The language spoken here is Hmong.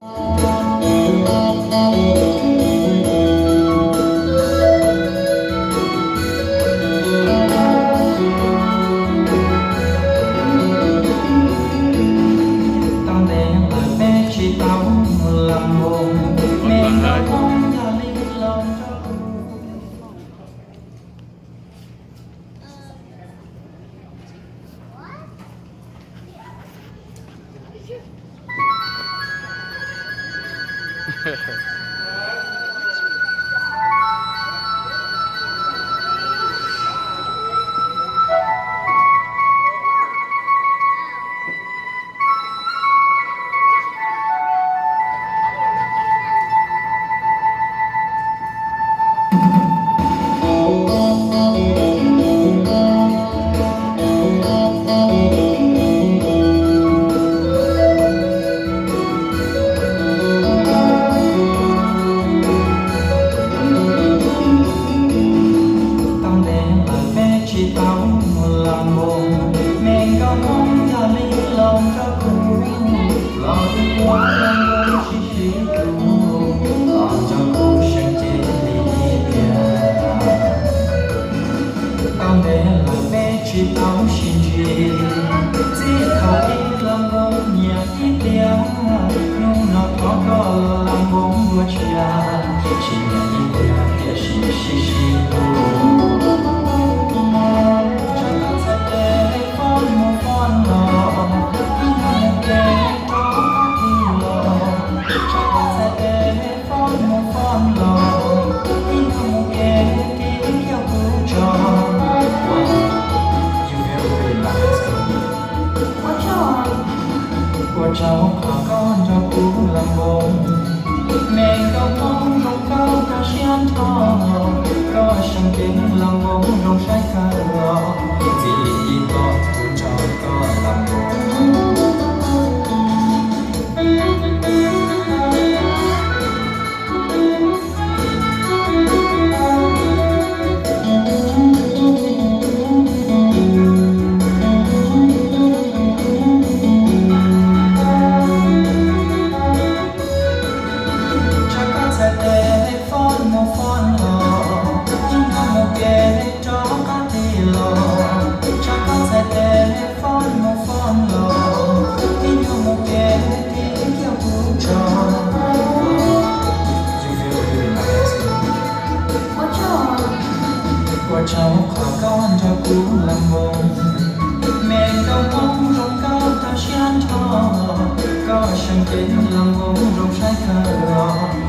Tau ntev lawm peb tsis tau lam npoo, me nkauj Hmoob yog li los nrog kuv. Tau ntev lawm peb tsis tau lam npoo, me nkauj Hmoob yog li los nrog kuv, los ua lam npoo sib sib hlub, los nrog kuv seev cev li ib pliag. Tau ntev lawm peb tsis tau sib ntsib, txij thaum ib lam npoo nyiam ib pliag, hnub no thov koj los lam npoo dua tshiab, tsis nyiam ib pliag tiam sis sib sib hlub. Tsam koj txhais tes fob mus fob los, ib hnub mus kev rov qab tig los. Tsam koj txhais tes fob mus fob los, ib hnub mus kev tig kiag kuv tso. Ua tsaug, ua tsaug qhov koj nrog kuv lam npoo. Me nkauj Hmoob zoo nkauj koj siab nrho, koj seev cev lam npoo zoo saib kawg los, txij li ib tog kuv nrog koj lam npoo. Tsam koj txhais tes fob mus fob los, ib hnub mus kev rov qab tig los. Tsam koj txhais tes fob mus fob los, ib hnub mus kev tig kiag kuv tso. Ua tsaug qhov koj nrog kuv lam npoo. Me nkauj Hmoob zoo nkauj koj siab nrho, koj seev cev lam npoo zoo saib kawg los,